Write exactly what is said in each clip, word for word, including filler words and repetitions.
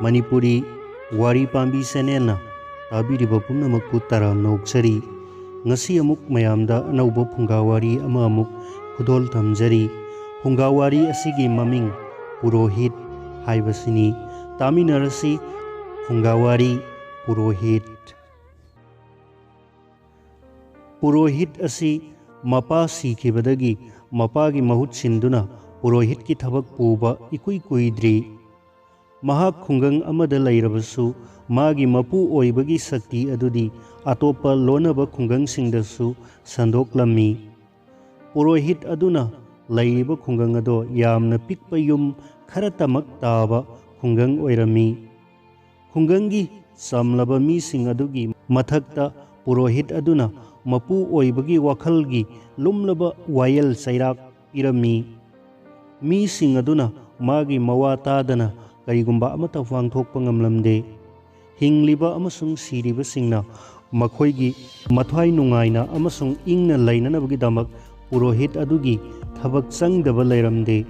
ꯃꯅꯤꯄꯨꯔꯤ ꯋꯥꯔꯤ ꯄꯥꯝꯕꯤ ꯆꯦꯅꯦꯜꯅ ꯇꯥꯕꯤꯔꯤꯕ ꯄꯨꯝꯅꯃꯛꯄꯨ ꯇꯔꯥꯝꯅ ꯑꯣꯛꯆꯔꯤ꯫ ꯉꯁꯤ ꯑꯃꯨꯛ ꯃꯌꯥꯝꯗ ꯑꯅꯧꯕ ꯐꯨꯡꯒꯥ ꯋꯥꯔꯤ ꯑꯃ ꯑꯃꯨꯛ ꯈꯨꯗꯣꯜ ꯊꯝꯖꯔꯤ꯫ ꯐꯨꯡꯒꯥ ꯋꯥꯔꯤ ꯑꯁꯤꯒꯤ ꯃꯃꯤꯡ ꯄꯨꯔꯣꯍꯤꯠ ꯍꯥꯏꯕꯁꯤꯅꯤ꯫ ꯇꯥꯃꯤꯟꯅꯔꯁꯤ ꯐꯨꯡꯒꯥ ꯋꯥꯔꯤ ꯄꯨꯔꯣꯍꯤꯠ꯫ ꯄꯨꯔꯣꯍꯤꯠ ꯑꯁꯤ ꯃꯄꯥ ꯁꯤꯈꯤꯕꯗꯒꯤ ꯃꯄꯥꯒꯤ ꯃꯍꯨꯠ ꯁꯤꯟꯗꯨꯅ ꯄꯨꯔꯣꯍꯤꯠꯀꯤ ꯊꯕꯛ ꯄꯨꯕ ꯏꯀꯨꯏ ꯀꯨꯏꯗ꯭ꯔꯤ꯫ ꯃꯍꯥꯛ ꯈꯨꯡꯒꯪ ꯑꯃꯗ ꯂꯩꯔꯕꯁꯨ, ꯃꯥꯒꯤ ꯃꯄꯨ ꯑꯣꯏꯕꯒꯤ ꯁꯛꯇꯤ ꯑꯗꯨꯗꯤ ꯑꯇꯣꯞꯄ ꯂꯣꯟꯅꯕ ꯈꯨꯡꯒꯪꯁꯤꯡꯗꯁꯨ ꯁꯟꯗꯣꯛꯂꯝꯃꯤ꯫ ꯄꯨꯔꯣꯍꯤꯠ ꯑꯗꯨꯅ ꯂꯩꯔꯤꯕ ꯈꯨꯡꯒꯪ ꯑꯗꯣ ꯌꯥꯝꯅ ꯄꯤꯛꯄ ꯌꯨꯝ ꯈꯔꯇꯃꯛ ꯇꯥꯕ ꯈꯨꯡꯒꯪ ꯑꯣꯏꯔꯝꯃꯤ꯫ ꯈꯨꯡꯒꯪꯒꯤ ꯆꯝꯂꯕ ꯃꯤꯁꯤꯡ ꯑꯗꯨꯒꯤ ꯃꯊꯛꯇ ꯄꯨꯔꯣꯍꯤꯠ ꯑꯗꯨꯅ ꯃꯄꯨ ꯑꯣꯏꯕꯒꯤ ꯋꯥꯈꯜꯒꯤ ꯂꯨꯝꯂꯕ ꯋꯥꯌꯦꯜ ꯆꯩꯔꯥꯛ ꯄꯤꯔꯝꯃꯤ꯫ ꯃꯤꯁꯤꯡ ꯑꯗꯨꯅ ꯃꯥꯒꯤ ꯃꯋꯥ ꯇꯥꯗꯅ ꯀꯔꯤꯒꯨꯝꯕ ꯑꯃꯠꯇ ꯄꯥꯡꯊꯣꯛꯄ ꯉꯝꯂꯝꯗꯦ꯫ ꯍꯤꯡꯂꯤꯕ ꯑꯃꯁꯨꯡ ꯁꯤꯔꯤꯕꯁꯤꯡꯅ ꯃꯈꯣꯏꯒꯤ ꯃꯊ꯭ꯋꯥꯏ ꯅꯨꯡꯉꯥꯏꯅ ꯑꯃꯁꯨꯡ ꯏꯪꯅ ꯂꯩꯅꯅꯕꯒꯤꯗꯃꯛ ꯄꯨꯔꯣꯍꯤꯠ ꯑꯗꯨꯒꯤ ꯊꯕꯛ ꯆꯪꯗꯕ ꯂꯩꯔꯝꯗꯦ꯫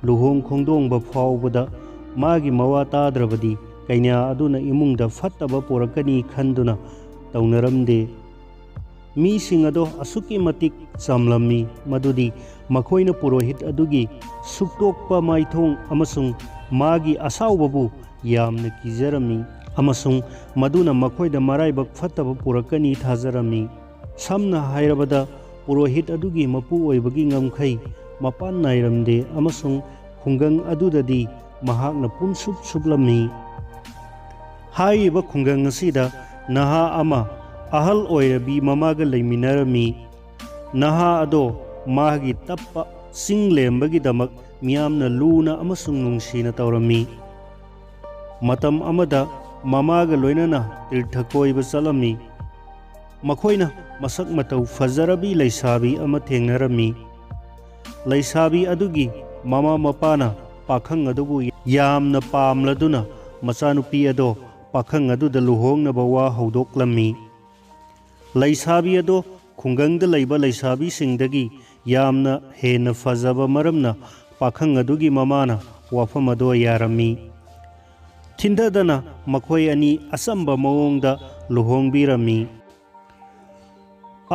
ꯂꯨꯍꯣꯡ ꯈꯣꯡꯗꯣꯡꯕ ꯐꯥꯎꯕꯗ ꯃꯥꯒꯤ ꯃꯋꯥ ꯇꯥꯗ꯭ꯔꯕꯗꯤ ꯀꯩꯅꯥ ꯑꯗꯨꯅ ꯏꯃꯨꯡꯗ ꯐꯠꯇꯕ ꯄꯨꯔꯛꯀꯅꯤ ꯈꯟꯗꯨꯅ ꯇꯧꯅꯔꯝꯗꯦ꯫ ꯃꯤꯁꯤꯡ ꯑꯗꯣ ꯑꯁꯨꯛꯀꯤ ꯃꯇꯤꯛ ꯆꯝꯂꯝꯃꯤ ꯃꯗꯨꯗꯤ ꯃꯈꯣꯏꯅ ꯄꯨꯔꯣꯍꯤꯠ ꯑꯗꯨꯒꯤ ꯁꯨꯛꯇꯣꯛꯄ ꯃꯥꯏꯊꯣꯡ ꯑꯃꯁꯨꯡ ꯃꯥꯒꯤ ꯑꯁꯥꯎꯕꯕꯨ ꯌꯥꯝꯅ ꯀꯤꯖꯔꯝꯃꯤ ꯑꯃꯁꯨꯡ ꯃꯗꯨꯅ ꯃꯈꯣꯏꯗ ꯃꯔꯥꯏꯕꯛ ꯐꯠꯇꯕ ꯄꯨꯔꯛꯀꯅꯤ ꯊꯥꯖꯔꯝꯃꯤ꯫ ꯁꯝꯅ ꯍꯥꯏꯔꯕꯗ, ꯄꯨꯔꯣꯍꯤꯠ ꯑꯗꯨꯒꯤ ꯃꯄꯨ ꯑꯣꯏꯕꯒꯤ ꯉꯝꯈꯩ ꯃꯄꯥꯟ ꯅꯥꯏꯔꯝꯗꯦ ꯑꯃꯁꯨꯡ ꯈꯨꯡꯒꯪ ꯑꯗꯨꯗꯗꯤ ꯃꯍꯥꯛꯅ ꯄꯨꯝꯁꯨꯞ ꯁꯨꯞꯂꯝꯃꯤ꯫ ꯍꯥꯏꯔꯤꯕ ꯈꯨꯡꯒꯪ ꯑꯁꯤꯗ ꯅꯍꯥ ꯑꯃ ꯑꯍꯜ ꯑꯣꯏꯔꯕꯤ ꯃꯃꯥꯒ ꯂꯩꯃꯤꯟꯅꯔꯝꯃꯤ꯫ ꯅꯍꯥ ꯑꯗꯣ ꯃꯥꯒꯤ ꯇꯞꯄ ꯆꯤꯡ ꯂꯦꯝꯕꯒꯤꯗꯃꯛ ꯃꯤꯌꯥꯝꯅ ꯂꯨꯅ ꯑꯃꯁꯨꯡ ꯅꯨꯡꯁꯤꯅ ꯇꯧꯔꯝꯃꯤ꯫ ꯃꯇꯝ ꯑꯃꯗ ꯃꯃꯥꯒ ꯂꯣꯏꯅꯅ ꯇꯤꯔꯊ ꯀꯣꯏꯕ ꯆꯠꯂꯝꯃꯤ꯫ ꯃꯈꯣꯏꯅ ꯃꯁꯛ ꯃꯇꯧ ꯐꯖꯔꯕꯤ ꯂꯩꯁꯥꯕꯤ ꯑꯃ ꯊꯦꯡꯅꯔꯝꯃꯤ꯫ ꯂꯩꯁꯥꯕꯤ ꯑꯗꯨꯒꯤ ꯃꯃꯥ ꯃꯄꯥꯅ ꯄꯥꯈꯪ ꯑꯗꯨꯕꯨ ꯌꯥꯝꯅ ꯄꯥꯝꯂꯗꯨꯅ ꯃꯆꯥꯅꯨꯄꯤ ꯑꯗꯣ ꯄꯥꯈꯪ ꯑꯗꯨꯗ ꯂꯨꯍꯣꯡꯅꯕ ꯋꯥ ꯍꯧꯗꯣꯛꯂꯝꯃꯤ꯫ ꯂꯩꯁꯥꯕꯤ ꯑꯗꯣ ꯈꯨꯡꯒꯪꯗ ꯂꯩꯕ ꯂꯩꯁꯥꯕꯤꯁꯤꯡꯗꯒꯤ ꯌꯥꯝꯅ ꯍꯦꯟꯅ ꯐꯖꯕ ꯃꯔꯝꯅ ꯄꯥꯈꯪ ꯑꯗꯨꯒꯤ ꯃꯃꯥꯅ ꯋꯥꯐꯝ ꯑꯗꯣ ꯌꯥꯔꯝꯃꯤ꯫ ꯊꯤꯟꯊꯗꯅ ꯃꯈꯣꯏ ꯑꯅꯤ ꯑꯆꯝꯕ ꯃꯑꯣꯡꯗ ꯂꯨꯍꯣꯡꯕꯤꯔꯝꯃꯤ꯫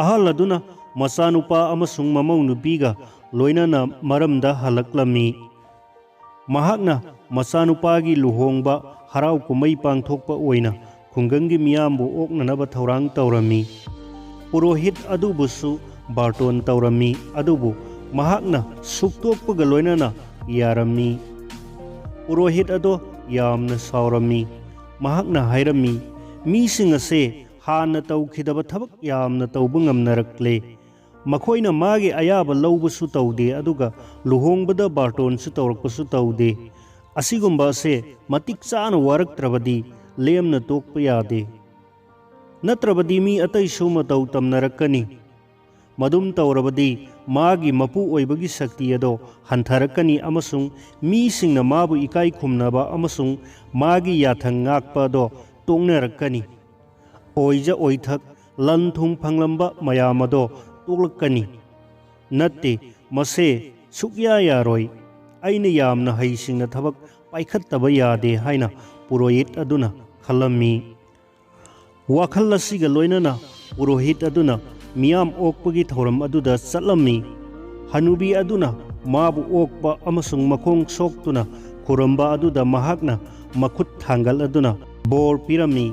ꯑꯍꯜ ꯑꯗꯨꯅ ꯃꯆꯥꯅꯨꯄꯥ ꯑꯃꯁꯨꯡ ꯃꯃꯧ ꯅꯨꯄꯤꯒ ꯂꯣꯏꯅꯅ ꯃꯔꯝꯗ ꯍꯜꯂꯛꯂꯝꯃꯤ꯫ ꯃꯍꯥꯛꯅ ꯃꯆꯥꯅꯨꯄꯥꯒꯤ ꯂꯨꯍꯣꯡꯕ ꯍꯔꯥꯎ ꯀꯨꯝꯍꯩ ꯄꯥꯡꯊꯣꯛꯄ ꯑꯣꯏꯅ ꯈꯨꯡꯒꯪꯒꯤ ꯃꯤꯌꯥꯝꯕꯨ ꯑꯣꯛꯅꯅꯕ ꯊꯧꯔꯥꯡ ꯇꯧꯔꯝꯃꯤ꯫ ꯄꯨꯔꯣꯍꯤꯠ ꯑꯗꯨꯕꯨꯁꯨ ꯕꯥꯔꯇꯣꯟ ꯇꯧꯔꯝꯃꯤ, ꯑꯗꯨꯕꯨ ꯃꯍꯥꯛꯅ ꯁꯨꯛꯇꯣꯛꯄꯒ ꯂꯣꯏꯅꯅ ꯌꯥꯔꯝꯃꯤ꯫ ꯄꯨꯔꯣꯍꯤꯠ ꯑꯗꯣ ꯌꯥꯝꯅ ꯁꯥꯎꯔꯝꯃꯤ꯫ ꯃꯍꯥꯛꯅ ꯍꯥꯏꯔꯝꯃꯤ, "ꯃꯤꯁꯤꯡ ꯑꯁꯦ ꯍꯥꯟꯅ ꯇꯧꯈꯤꯗꯕ ꯊꯕꯛ ꯌꯥꯝꯅ ꯇꯧꯕ ꯉꯝꯅꯔꯛꯂꯦ꯫ ꯃꯈꯣꯏꯅ ꯃꯥꯒꯤ ꯑꯌꯥꯕ ꯂꯧꯕꯁꯨ ꯇꯧꯗꯦ, ꯑꯗꯨꯒ ꯂꯨꯍꯣꯡꯕꯗ ꯕꯥꯔꯇꯣꯟꯁꯨ ꯇꯧꯔꯛꯄꯁꯨ ꯇꯧꯗꯦ꯫ ꯑꯁꯤꯒꯨꯝꯕ ꯑꯁꯦ ꯃꯇꯤꯛ ꯆꯥꯅ ꯋꯥꯔꯛꯇ꯭ꯔꯕꯗꯤ ꯂꯦꯝꯅ ꯇꯣꯛꯄ ꯌꯥꯗꯦ꯫ ꯅꯠꯇ꯭ꯔꯕꯗꯤ ꯃꯤ ꯑꯇꯩꯁꯨ ꯃꯇꯧ ꯇꯝꯅꯔꯛꯀꯅꯤ꯫ ꯃꯗꯨꯝ ꯇꯧꯔꯕꯗꯤ ꯃꯥꯒꯤ ꯃꯄꯨ ꯑꯣꯏꯕꯒꯤ ꯁꯛꯇꯤ ꯑꯗꯣ ꯍꯟꯊꯔꯛꯀꯅꯤ ꯑꯃꯁꯨꯡ ꯃꯤꯁꯤꯡꯅ ꯃꯥꯕꯨ ꯏꯀꯥꯏ ꯈꯨꯝꯅꯕ ꯑꯃꯁꯨꯡ ꯃꯥꯒꯤ ꯌꯥꯊꯪ ꯉꯥꯛꯄ ꯑꯗꯣ ꯇꯣꯛꯅꯔꯛꯀꯅꯤ꯫ ꯑꯣꯏꯖ ꯑꯣꯏꯊꯛ, ꯂꯟ ꯊꯨꯝ ꯐꯪꯂꯝꯕ ꯃꯌꯥꯝ ꯑꯗꯣ ꯇꯣꯛꯂꯛꯀꯅꯤ꯫ ꯅꯠꯇꯦ, ꯃꯁꯦ ꯁꯨꯛꯌꯥ ꯌꯥꯔꯣꯏ꯫ ꯑꯩꯅ ꯌꯥꯝꯅ ꯍꯩꯁꯤꯡꯅ ꯊꯕꯛ ꯄꯥꯏꯈꯠꯇꯕ ꯌꯥꯗꯦ" ꯍꯥꯏꯅ ꯄꯨꯔꯣꯍꯤꯠ ꯑꯗꯨꯅ ꯈꯜꯂꯝꯃꯤ꯫ ꯋꯥꯈꯜ ꯑꯁꯤꯒ ꯂꯣꯏꯅꯅ ꯄꯨꯔꯣꯍꯤꯠ ꯑꯗꯨꯅ ꯃꯤꯌꯥꯝ ꯑꯣꯛꯄꯒꯤ ꯊꯧꯔꯝ ꯑꯗꯨꯗ ꯆꯠꯂꯝꯃꯤ꯫ ꯍꯅꯨꯕꯤ ꯑꯗꯨꯅ ꯃꯥꯕꯨ ꯑꯣꯛꯄ ꯑꯃꯁꯨꯡ ꯃꯈꯣꯡ ꯁꯣꯛꯇꯨꯅ ꯈꯨꯔꯨꯝꯕ ꯑꯗꯨꯗ ꯃꯍꯥꯛꯅ ꯃꯈꯨꯠ ꯊꯥꯡꯒꯠꯂꯗꯨꯅ ꯕꯣꯔ ꯄꯤꯔꯝꯃꯤ꯫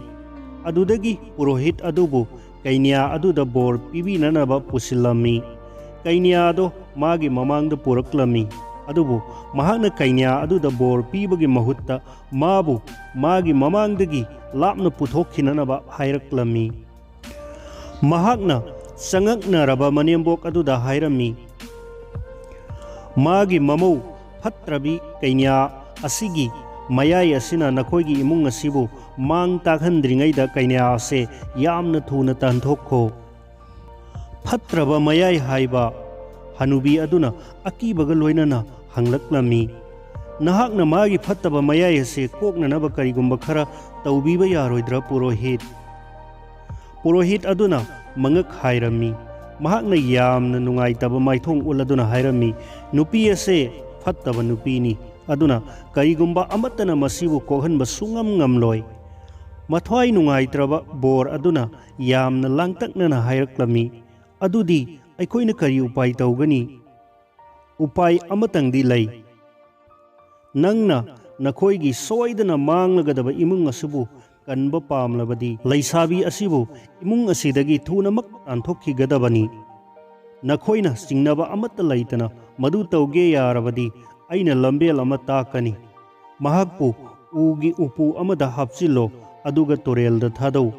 ꯑꯗꯨꯗꯒꯤ ꯄꯨꯔꯣꯍꯤꯠ ꯑꯗꯨꯕꯨ ꯀꯩꯅ꯭ꯌꯥ ꯑꯗꯨꯗ ꯕꯣꯔ ꯄꯤꯕꯤꯅꯅꯕ ꯄꯨꯁꯤꯜꯂꯝꯃꯤ꯫ ꯀꯩꯅ꯭ꯌꯥ ꯑꯗꯣ ꯃꯥꯒꯤ ꯃꯃꯥꯡꯗ ꯄꯨꯔꯛꯂꯝꯃꯤ, ꯑꯗꯨꯕꯨ ꯃꯍꯥꯛꯅ ꯀꯩꯅ꯭ꯌꯥ ꯑꯗꯨꯗ ꯕꯣꯔ ꯄꯤꯕꯒꯤ ꯃꯍꯨꯠꯇ ꯃꯥꯕꯨ ꯃꯥꯒꯤ ꯃꯃꯥꯡꯗꯒꯤ ꯂꯥꯞꯅ ꯄꯨꯊꯣꯛꯈꯤꯅꯅꯕ ꯍꯥꯏꯔꯛꯂꯝꯃꯤ꯫ ꯃꯍꯥꯛꯅ ꯆꯉꯛꯅꯔꯕ ꯃꯅꯦꯝꯕꯣꯛ ꯑꯗꯨꯗ ꯍꯥꯏꯔꯝꯃꯤ, "ꯃꯥꯒꯤ ꯃꯃꯧ ꯐꯠꯇ꯭ꯔꯕꯤ ꯀꯩꯅ꯭ꯌꯥ ꯑꯁꯤꯒꯤ ꯃꯌꯥꯏ ꯑꯁꯤꯅ ꯅꯈꯣꯏꯒꯤ ꯏꯃꯨꯡ ꯑꯁꯤꯕꯨ ꯃꯥꯡ ꯇꯥꯛꯍꯟꯗ꯭ꯔꯤꯉꯩꯗ ꯀꯩꯅ꯭ꯌꯥ ꯑꯁꯦ ꯌꯥꯝꯅ ꯊꯨꯅ ꯇꯥꯟꯊꯣꯛꯈꯣ"꯫ "ꯐꯠꯇ꯭ꯔꯕ ꯃꯌꯥꯏ" ꯍꯥꯏꯕ ꯍꯅꯨꯕꯤ ꯑꯗꯨꯅ ꯑꯀꯤꯕꯒ ꯂꯣꯏꯅꯅ ꯍꯪꯂꯛꯂꯝꯃꯤ, "ꯅꯍꯥꯛꯅ ꯃꯥꯒꯤ ꯐꯠꯇꯕ ꯃꯌꯥꯏ ꯑꯁꯦ ꯀꯣꯛꯅꯅꯕ ꯀꯔꯤꯒꯨꯝꯕ ꯈꯔ ꯇꯧꯕꯤꯕ ꯌꯥꯔꯣꯏꯗ꯭ꯔꯥ, ꯄꯨꯔꯣꯍꯤꯠ?" ꯄꯨꯔꯣꯍꯤꯠ ꯑꯗꯨꯅ ꯃꯉꯛ ꯍꯥꯏꯔꯝꯃꯤ꯫ ꯃꯍꯥꯛꯅ ꯌꯥꯝꯅ ꯅꯨꯡꯉꯥꯏꯇꯕ ꯃꯥꯏꯊꯣꯡ ꯎꯠꯂꯗꯨꯅ ꯍꯥꯏꯔꯝꯃꯤ, "ꯅꯨꯄꯤ ꯑꯁꯦ ꯐꯠꯇꯕ ꯅꯨꯄꯤꯅꯤ꯫ ꯑꯗꯨꯅ ꯀꯔꯤꯒꯨꯝꯕ ꯑꯃꯠꯇꯅ ꯃꯁꯤꯕꯨ ꯀꯣꯛꯍꯟꯕ ꯁꯨꯡꯉꯝ ꯉꯝꯂꯣꯏ꯫ ꯃꯊ꯭ꯋꯥꯏ ꯅꯨꯡꯉꯥꯏꯇ꯭ꯔꯕ ꯕꯣꯔ ꯑꯗꯨꯅ ꯌꯥꯝꯅ ꯂꯥꯡꯇꯛꯅꯅ ꯍꯥꯏꯔꯛꯂꯝꯃꯤ, "ꯑꯗꯨꯗꯤ ꯑꯩꯈꯣꯏꯅ ꯀꯔꯤ ꯎꯄꯥꯏ ꯇꯧꯒꯅꯤ? ꯎꯄꯥꯏ ꯑꯃꯇꯪꯗꯤ ꯂꯩ꯫ ꯅꯪꯅ ꯅꯈꯣꯏꯒꯤ ꯁꯣꯏꯗꯅ ꯃꯥꯡꯂꯒꯗꯕ ꯏꯃꯨꯡ ꯑꯁꯤꯕꯨ ꯀꯟꯕ ꯄꯥꯝꯂꯕꯗꯤ, ꯂꯩꯁꯥꯕꯤ ꯑꯁꯤꯕꯨ ꯏꯃꯨꯡ ꯑꯁꯤꯗꯒꯤ ꯊꯨꯅꯃꯛ ꯇꯥꯟꯊꯣꯛꯈꯤꯒꯗꯕꯅꯤ꯫ ꯅꯈꯣꯏꯅ ꯆꯤꯡꯅꯕ ꯑꯃꯠꯇ ꯂꯩꯇꯅ ꯃꯗꯨ ꯇꯧꯒꯦ ꯌꯥꯔꯕꯗꯤ ꯑꯩꯅ ꯂꯝꯕꯦꯜ ꯑꯃ ꯇꯥꯛꯀꯅꯤ꯫ ꯃꯍꯥꯛꯄꯨ ꯎꯒꯤ ꯎꯄꯨ ꯑꯃꯗ ꯍꯥꯞꯆꯤꯜꯂꯣ, ꯑꯗꯨꯒ ꯇꯨꯔꯦꯜꯗ ꯊꯥꯗꯧ꯫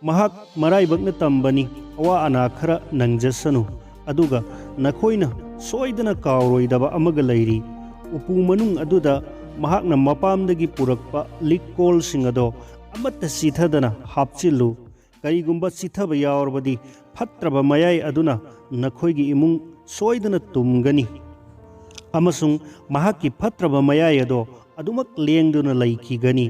ꯃꯍꯥꯛ ꯃꯔꯥꯏꯕꯛꯅ ꯇꯝꯕꯅꯤ, ꯑꯋꯥ ꯑꯅꯥ ꯈꯔ ꯅꯪꯖꯁꯅꯨ꯫ ꯑꯗꯨꯒ ꯅꯈꯣꯏꯅ ꯁꯣꯏꯗꯅ ꯀꯥꯎꯔꯣꯏꯗꯕ ꯑꯃꯒ ꯂꯩꯔꯤ꯫ ꯎꯄꯨ ꯃꯅꯨꯡ ꯑꯗꯨꯗ ꯃꯍꯥꯛꯅ ꯃꯄꯥꯝꯗꯒꯤ ꯄꯨꯔꯛꯄ ꯂꯤꯛꯀꯣꯜꯁꯤꯡ ꯑꯗꯣ ꯑꯃꯠꯇ ꯆꯤꯊꯗꯅ ꯍꯥꯞꯆꯤꯜꯂꯨ꯫ ꯀꯔꯤꯒꯨꯝꯕ ꯆꯤꯊꯕ ꯌꯥꯎꯔꯕꯗꯤ, ꯐꯠꯇ꯭ꯔꯕ ꯃꯌꯥꯏ ꯑꯗꯨꯅ ꯅꯈꯣꯏꯒꯤ ꯏꯃꯨꯡ ꯁꯣꯏꯗꯅ ꯇꯨꯝꯒꯅꯤ, ꯑꯃꯁꯨꯡ ꯃꯍꯥꯛꯀꯤ ꯐꯠꯇ꯭ꯔꯕ ꯃꯌꯥꯏ ꯑꯗꯣ ꯑꯗꯨꯃꯛ ꯂꯦꯡꯗꯨꯅ ꯂꯩꯈꯤꯒꯅꯤ꯫"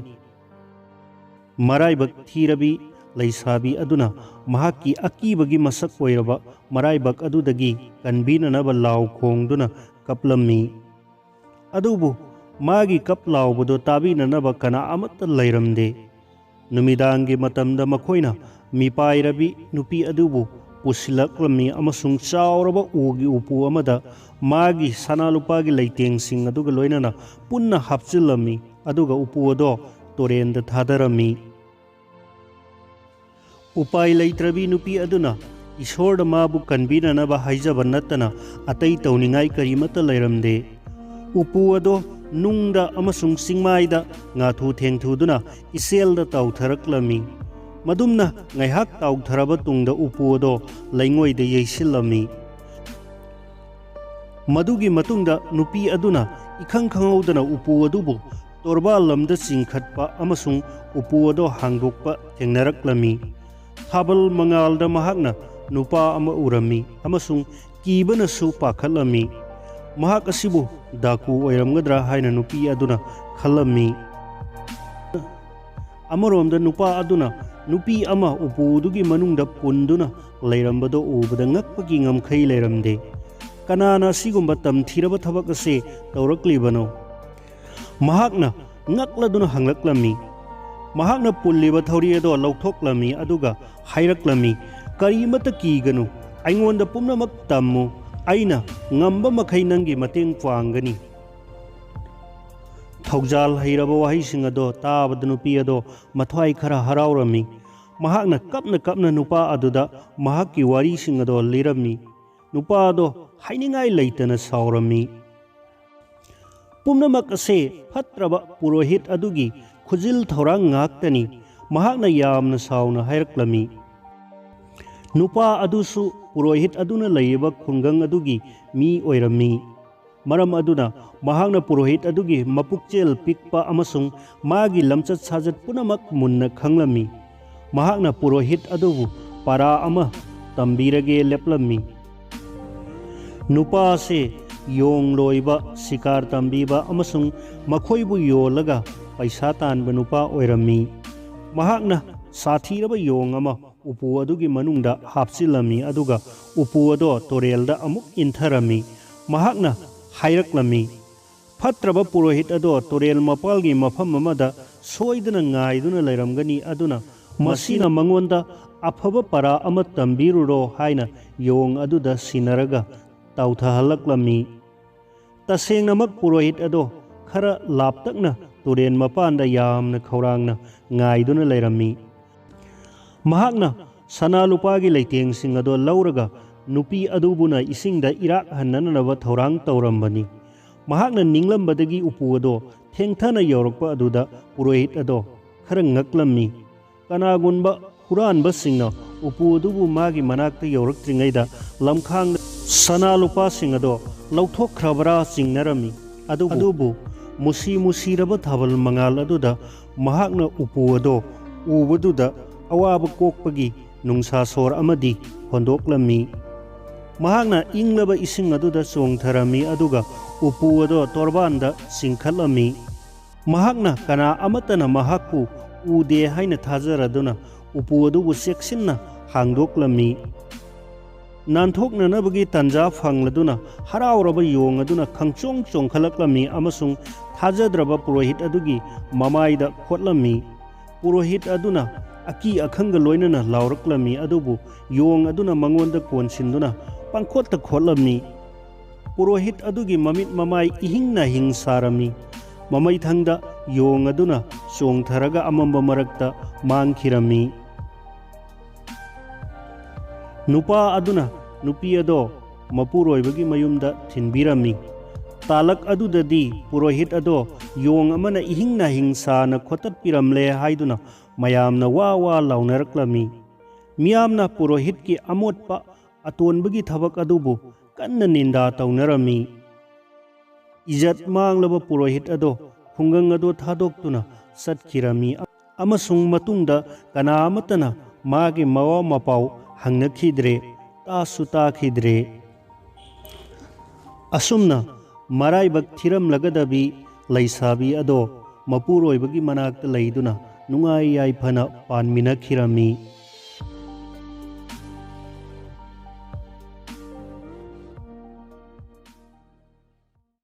ꯃꯔꯥꯏꯕꯛ ꯊꯤꯔꯕꯤ ꯂꯩꯁꯥꯕꯤ ꯑꯗꯨꯅ ꯃꯍꯥꯛꯀꯤ ꯑꯀꯤꯕꯒꯤ ꯃꯁꯛ ꯑꯣꯏꯔꯕ ꯃꯔꯥꯏꯕꯛ ꯑꯗꯨꯗꯒꯤ ꯀꯟꯕꯤꯅꯅꯕ ꯂꯥꯎ ꯈꯣꯡꯗꯨꯅ ꯀꯞꯂꯝꯃꯤ꯫ ꯑꯗꯨꯕꯨ ꯃꯥꯒꯤ ꯀꯞ ꯂꯥꯎꯕꯗꯨ ꯇꯥꯕꯤꯅꯅꯕ ꯀꯅꯥ ꯑꯃꯠꯇ ꯂꯩꯔꯝꯗꯦ꯫ ꯅꯨꯃꯤꯗꯥꯡꯒꯤ ꯃꯇꯝꯗ ꯃꯈꯣꯏꯅ ꯃꯤꯄꯥꯏꯔꯕꯤ ꯅꯨꯄꯤ ꯑꯗꯨꯕꯨ ꯄꯨꯁꯤꯜꯂꯛꯂꯝꯃꯤ ꯑꯃꯁꯨꯡ ꯆꯥꯎꯔꯕ ꯎꯒꯤ ꯎꯄꯨ ꯑꯃꯗ ꯃꯥꯒꯤ ꯁꯅꯥ ꯂꯨꯄꯥꯒꯤ ꯂꯩꯇꯦꯡꯁꯤꯡ ꯑꯗꯨꯒ ꯂꯣꯏꯅꯅ ꯄꯨꯟꯅ ꯍꯥꯞꯆꯤꯜꯂꯝꯃꯤ, ꯑꯗꯨꯒ ꯎꯄꯨ ꯑꯗꯣ ꯇꯨꯔꯦꯟꯗ ꯊꯥꯗꯔꯝꯃꯤ꯫ ꯎꯄꯥꯏ ꯂꯩꯇ꯭ꯔꯕꯤ ꯅꯨꯄꯤ ꯑꯗꯨꯅ ꯏꯁꯣꯔꯗ ꯃꯥꯕꯨ ꯀꯟꯕꯤꯅꯅꯕ ꯍꯥꯏꯖꯕ ꯅꯠꯇꯅ ꯑꯇꯩ ꯇꯧꯅꯤꯡꯉꯥꯏ ꯀꯔꯤꯃꯠꯇ ꯂꯩꯔꯝꯗꯦ꯫ ꯎꯄꯨ ꯑꯗꯣ ꯅꯨꯡꯗ ꯑꯃꯁꯨꯡ ꯆꯤꯡꯃꯥꯏꯗ ꯉꯥꯊꯨ ꯊꯦꯡꯊꯨꯗꯨꯅ ꯏꯆꯦꯜꯗ ꯇꯥꯎꯊꯔꯛꯂꯝꯃꯤ꯫ ꯃꯗꯨꯝꯅ ꯉꯥꯏꯍꯥꯛ ꯇꯥꯎꯊꯔꯕ ꯇꯨꯡꯗ ꯎꯄꯨ ꯑꯗꯣ ꯂꯩꯉꯣꯏꯗ ꯌꯩꯁꯤꯜꯂꯝꯃꯤ꯫ ꯃꯗꯨꯒꯤ ꯃꯇꯨꯡꯗ ꯅꯨꯄꯤ ꯑꯗꯨꯅ ꯏꯈꯪ ꯈꯪꯍꯧꯗꯅ ꯎꯄꯨ ꯑꯗꯨꯕꯨ ꯇꯣꯔꯕꯥꯜ ꯂꯝꯗ ꯆꯤꯡꯈꯠꯄ ꯑꯃꯁꯨꯡ ꯎꯄꯨ ꯑꯗꯣ ꯍꯥꯡꯗꯣꯛꯄ ꯊꯦꯡꯅꯔꯛꯂꯝꯃꯤ꯫ ꯊꯥꯕꯜ ꯃꯉꯥꯜꯗ ꯃꯍꯥꯛꯅ ꯅꯨꯄꯥ ꯑꯃ ꯎꯔꯝꯃꯤ ꯑꯃꯁꯨꯡ ꯀꯤꯕꯅꯁꯨ ꯄꯥꯈꯠꯂꯝꯃꯤ꯫ ꯃꯍꯥꯛ ꯑꯁꯤꯕꯨ ꯗꯥꯀꯨ ꯑꯣꯏꯔꯝꯒꯗ꯭ꯔꯥ ꯍꯥꯏꯅ ꯅꯨꯄꯤ ꯑꯗꯨꯅ ꯈꯜꯂꯝꯃꯤ꯫ ꯑꯃꯔꯣꯝꯗ ꯅꯨꯄꯥ ꯑꯗꯨꯅ ꯅꯨꯄꯤ ꯑꯃ ꯎꯄꯨꯗꯨꯒꯤ ꯃꯅꯨꯡꯗ ꯄꯨꯟꯗꯨꯅ ꯂꯩꯔꯝꯕꯗꯨ ꯎꯕꯗ ꯉꯛꯄꯒꯤ ꯉꯝꯈꯩ ꯂꯩꯔꯝꯗꯦ꯫ "ꯀꯅꯥꯅ ꯑꯁꯤꯒꯨꯝꯕ ꯇꯝꯊꯤꯔꯕ ꯊꯕꯛ ꯑꯁꯤ ꯇꯧꯔꯛꯂꯤꯕꯅꯣ? ꯃꯍꯥꯛꯅ ꯉꯛꯂꯗꯨꯅ ꯍꯪꯂꯛꯂꯝꯃꯤ꯫ ꯃꯍꯥꯛꯅ ꯄꯨꯜꯂꯤꯕ ꯊꯧꯔꯤ ꯑꯗꯣ ꯂꯧꯊꯣꯛꯂꯝꯃꯤ, ꯑꯗꯨꯒ ꯍꯥꯏꯔꯛꯂꯝꯃꯤ, "ꯀꯔꯤꯃꯠꯇ ꯀꯤꯒꯅꯨ, ꯑꯩꯉꯣꯟꯗ ꯄꯨꯝꯅꯃꯛ ꯇꯝꯃꯨ, ꯑꯩꯅ ꯉꯝꯕ ꯃꯈꯩ ꯅꯪꯒꯤ ꯃꯇꯦꯡ ꯄꯥꯡꯒꯅꯤ"꯫ ꯊꯧꯖꯥꯜ ꯍꯩꯔꯕ ꯋꯥꯍꯩꯁꯤꯡ ꯑꯗꯣ ꯇꯥꯕꯗ ꯅꯨꯄꯤ ꯑꯗꯣ ꯃꯊ꯭ꯋꯥꯏ ꯈꯔ ꯍꯔꯥꯎꯔꯝꯃꯤ꯫ ꯃꯍꯥꯛꯅ ꯀꯞꯅ ꯀꯞꯅ ꯅꯨꯄꯥ ꯑꯗꯨꯗ ꯃꯍꯥꯛꯀꯤ ꯋꯥꯔꯤꯁꯤꯡ ꯑꯗꯣ ꯂꯤꯔꯝꯃꯤ꯫ ꯅꯨꯄꯥ ꯑꯗꯣ ꯍꯥꯏꯅꯤꯡꯉꯥꯏ ꯂꯩꯇꯅ ꯁꯥꯎꯔꯝꯃꯤ꯫ "ꯄꯨꯝꯅꯃꯛ ꯑꯁꯦ ꯐꯠꯇ꯭ꯔꯕ ꯄꯨꯔꯣꯍꯤꯠ ꯑꯗꯨꯒꯤ ꯈꯨꯖꯤꯜ ꯊꯧꯔꯥꯡ ꯉꯥꯛꯇꯅꯤ", ꯃꯍꯥꯛꯅ ꯌꯥꯝꯅ ꯁꯥꯎꯅ ꯍꯥꯏꯔꯛꯂꯝꯃꯤ꯫ ꯅꯨꯄꯥ ꯑꯗꯨꯁꯨ ꯄꯨꯔꯣꯍꯤꯠ ꯑꯗꯨꯅ ꯂꯩꯔꯤꯕ ꯈꯨꯡꯒꯪ ꯑꯗꯨꯒꯤ ꯃꯤ ꯑꯣꯏꯔꯝꯃꯤ꯫ ꯃꯔꯝ ꯑꯗꯨꯅ ꯃꯍꯥꯛꯅ ꯄꯨꯔꯣꯍꯤꯠ ꯑꯗꯨꯒꯤ ꯃꯄꯨꯛꯆꯦꯜ ꯄꯤꯛꯄ ꯑꯃꯁꯨꯡ ꯃꯥꯒꯤ ꯂꯝꯆꯠ ꯁꯥꯖꯠ ꯄꯨꯝꯅꯃꯛ ꯃꯨꯟꯅ ꯈꯪꯂꯝꯃꯤ꯫ ꯃꯍꯥꯛꯅ ꯄꯨꯔꯣꯍꯤꯠ ꯑꯗꯨꯕꯨ ꯄꯥꯔꯥ ꯑꯃ ꯇꯝꯕꯤꯔꯒꯦ ꯂꯦꯞꯂꯝꯃꯤ꯫ ꯅꯨꯄꯥ ꯑꯁꯤ ꯌꯣꯡ ꯂꯣꯏꯕ, ꯁꯤꯀꯥꯔ ꯇꯝꯕꯤꯕ ꯑꯃꯁꯨꯡ ꯃꯈꯣꯏꯕꯨ ꯌꯣꯜꯂꯒ ꯄꯩꯁꯥ ꯇꯥꯟꯕ ꯅꯨꯄꯥ ꯑꯣꯏꯔꯝꯃꯤ꯫ ꯃꯍꯥꯛꯅ ꯁꯥꯊꯤꯔꯕ ꯌꯣꯡ ꯑꯃ ꯎꯄꯨ ꯑꯗꯨꯒꯤ ꯃꯅꯨꯡꯗ ꯍꯥꯞꯆꯤꯜꯂꯝꯃꯤ, ꯑꯗꯨꯒ ꯎꯄꯨ ꯑꯗꯣ ꯇꯨꯔꯦꯜꯗ ꯑꯃꯨꯛ ꯏꯟꯊꯔꯝꯃꯤ꯫ ꯃꯍꯥꯛꯅ ꯍꯥꯏꯔꯛꯂꯝꯃꯤ, "ꯐꯠꯇ꯭ꯔꯕ ꯄꯨꯔꯣꯍꯤꯠ ꯑꯗꯣ ꯇꯨꯔꯦꯜ ꯃꯄꯥꯜꯒꯤ ꯃꯐꯝ ꯑꯃꯗ ꯁꯣꯏꯗꯅ ꯉꯥꯏꯗꯨꯅ ꯂꯩꯔꯝꯒꯅꯤ, ꯑꯗꯨꯅ ꯃꯁꯤꯅ ꯃꯉꯣꯟꯗ ꯑꯐꯕ ꯄꯔꯥ ꯑꯃ ꯇꯝꯕꯤꯔꯨꯔꯣ" ꯍꯥꯏꯅ ꯌꯣꯡ ꯑꯗꯨꯗ ꯁꯤꯟꯅꯔꯒ ꯇꯥꯎꯊꯍꯜꯂꯛꯂꯝꯃꯤ꯫ ꯇꯁꯦꯡꯅꯃꯛ ꯄꯨꯔꯣꯍꯤꯠ ꯑꯗꯣ ꯈꯔ ꯂꯥꯞꯇꯛꯅ ꯇꯨꯔꯦꯟ ꯃꯄꯥꯟꯗ ꯌꯥꯝꯅ ꯈꯧꯔꯥꯡꯅ ꯉꯥꯏꯗꯨꯅ ꯂꯩꯔꯝꯃꯤ꯫ ꯃꯍꯥꯛꯅ ꯁꯅꯥ ꯂꯨꯄꯥꯒꯤ ꯂꯩꯇꯦꯡꯁꯤꯡ ꯑꯗꯣ ꯂꯧꯔꯒ ꯅꯨꯄꯤ ꯑꯗꯨꯕꯨꯅ ꯏꯁꯤꯡꯗ ꯏꯔꯥꯛ ꯍꯟꯅꯅꯕ ꯊꯧꯔꯥꯡ ꯇꯧꯔꯝꯕꯅꯤ꯫ ꯃꯍꯥꯛꯅ ꯅꯤꯡꯂꯝꯕꯗꯒꯤ ꯎꯄꯨ ꯑꯗꯣ ꯊꯦꯡꯊꯅ ꯌꯧꯔꯛꯄ ꯑꯗꯨꯗ ꯄꯨꯔꯣꯍꯤꯠ ꯑꯗꯣ ꯈꯔ ꯉꯛꯂꯝꯃꯤ꯫ ꯀꯅꯥꯒꯨꯝꯕ ꯍꯨꯔꯥꯟꯕꯁꯤꯡꯅ ꯎꯄꯨ ꯑꯗꯨꯕꯨ ꯃꯥꯒꯤ ꯃꯅꯥꯛꯇ ꯌꯧꯔꯛꯇ꯭ꯔꯤꯉꯩꯗ ꯂꯝꯈꯥꯡꯗ ꯁꯅꯥ ꯂꯨꯄꯥꯁꯤꯡ ꯑꯗꯣ ꯂꯧꯊꯣꯛꯈ꯭ꯔꯕ꯭ꯔꯥ ꯆꯤꯡꯅꯔꯝꯃꯤ꯫ ꯑꯗꯨꯕꯨ, ꯑꯗꯨꯕꯨ ꯃꯨꯁꯤ ꯃꯨꯁꯤꯔꯕ ꯊꯥꯕꯜ ꯃꯉꯥꯜ ꯑꯗꯨꯗ ꯃꯍꯥꯛꯅ ꯎꯄꯨ ꯑꯗꯣ ꯎꯕꯗꯨꯗ ꯑꯋꯥꯕ ꯀꯣꯛꯄꯒꯤ ꯅꯨꯡꯁꯥ ꯁꯣꯔ ꯑꯃꯗꯤ ꯍꯣꯟꯗꯣꯛꯂꯝꯃꯤ꯫ ꯃꯍꯥꯛꯅ ꯏꯪꯂꯕ ꯏꯁꯤꯡ ꯑꯗꯨꯗ ꯆꯣꯡꯊꯔꯝꯃꯤ, ꯑꯗꯨꯒ ꯎꯄꯨ ꯑꯗꯣ ꯇꯣꯔꯕꯥꯟꯗ ꯆꯤꯡꯈꯠꯂꯝꯃꯤ꯫ ꯃꯍꯥꯛꯅ ꯀꯅꯥ ꯑꯃꯠꯇꯅ ꯃꯍꯥꯛꯄꯨ ꯎꯗꯦ ꯍꯥꯏꯅ ꯊꯥꯖꯔꯗꯨꯅ ꯎꯄꯨ ꯑꯗꯨꯕꯨ ꯆꯦꯛꯁꯤꯟꯅ ꯍꯥꯡꯗꯣꯛꯂꯝꯃꯤ꯫ ꯅꯥꯟꯊꯣꯛꯅꯅꯕꯒꯤ ꯇꯥꯟꯖꯥ ꯐꯪꯂꯗꯨꯅ ꯍꯔꯥꯎꯔꯕ ꯌꯣꯡ ꯑꯗꯨꯅ ꯈꯪꯆꯣꯡ ꯆꯣꯡꯈꯠꯂꯛꯂꯝꯃꯤ ꯑꯃꯁꯨꯡ ꯊꯥꯖꯗ꯭ꯔꯕ ꯄꯨꯔꯣꯍꯤꯠ ꯑꯗꯨꯒꯤ ꯃꯃꯥꯏꯗ ꯈꯣꯠꯂꯝꯃꯤ꯫ ꯄꯨꯔꯣꯍꯤꯠ ꯑꯗꯨꯅ ꯑꯀꯤ ꯑꯈꯪꯒ ꯂꯣꯏꯅꯅ ꯂꯥꯎꯔꯛꯂꯝꯃꯤ, ꯑꯗꯨꯕꯨ ꯌꯣꯡ ꯑꯗꯨꯅ ꯃꯉꯣꯟꯗ ꯀꯣꯟꯁꯤꯟꯗꯨꯅ ꯄꯪꯈꯣꯠꯇ ꯈꯣꯠꯂꯝꯃꯤ꯫ ꯄꯨꯔꯣꯍꯤꯠ ꯑꯗꯨꯒꯤ ꯃꯃꯤꯠ ꯃꯃꯥꯏ ꯏꯍꯤꯡ ꯅꯥꯍꯤꯡ ꯁꯥꯔꯝꯃꯤ꯫ ꯃꯃꯩꯊꯪꯗ ꯌꯣꯡ ꯑꯗꯨꯅ ꯆꯣꯡꯊꯔꯒ ꯑꯃꯝꯕ ꯃꯔꯛꯇ ꯃꯥꯡꯈꯤꯔꯝꯃꯤ꯫ ꯅꯨꯄꯥ ꯑꯗꯨꯅ ꯅꯨꯄꯤ ꯑꯗꯣ ꯃꯄꯨꯔꯣꯏꯕꯒꯤ ꯃꯌꯨꯝꯗ ꯊꯤꯟꯕꯤꯔꯝꯃꯤ꯫ ꯇꯥꯂꯛ ꯑꯗꯨꯗꯗꯤ ꯄꯨꯔꯣꯍꯤꯠ ꯑꯗꯣ ꯌꯣꯡ ꯑꯃꯅ ꯏꯍꯤꯡ ꯅꯥꯍꯤꯡ ꯁꯥꯅ ꯈꯣꯠꯇꯠꯄꯤꯔꯝꯂꯦ ꯍꯥꯏꯗꯨꯅ ꯃꯌꯥꯝꯅ ꯋꯥ ꯋꯥ ꯂꯥꯎꯅꯔꯛꯂꯝꯃꯤ꯫ ꯃꯤꯌꯥꯝꯅ ꯄꯨꯔꯣꯍꯤꯠꯀꯤ ꯑꯃꯣꯠꯄ ꯑꯇꯣꯟꯕꯒꯤ ꯊꯕꯛ ꯑꯗꯨꯕꯨ ꯀꯟꯅ ꯅꯤꯟꯗꯥ ꯇꯧꯅꯔꯝꯃꯤ꯫ ꯏꯖꯠ ꯃꯥꯡꯂꯕ ꯄꯨꯔꯣꯍꯤꯠ ꯑꯗꯣ ꯈꯨꯡꯒꯪ ꯑꯗꯨ ꯊꯥꯗꯣꯛꯇꯨꯅ ꯆꯠꯈꯤꯔꯝꯃꯤ ꯑꯃꯁꯨꯡ ꯃꯇꯨꯡꯗ ꯀꯅꯥ ꯑꯃꯠꯇꯅ ꯃꯥꯒꯤ ꯃꯋꯥ ꯃꯄꯥꯎ ꯍꯪꯅꯈꯤꯗ꯭ꯔꯦ, ꯇꯥꯁꯨ ꯇꯥꯈꯤꯗ꯭ꯔꯦ꯫ ꯑꯁꯨꯝꯅ ꯃꯔꯥꯏꯕꯛ ꯊꯤꯔꯝꯂꯒꯗꯕꯤ ꯂꯩꯁꯥꯕꯤ ꯑꯗꯣ ꯃꯄꯨꯔꯣꯏꯕꯒꯤ ꯃꯅꯥꯛꯇ ꯂꯩꯗꯨꯅ ꯅꯨꯡꯉꯥꯏ ꯌꯥꯏꯐꯅ ꯄꯥꯟꯃꯤꯟꯅꯈꯤꯔꯝꯃꯤ꯫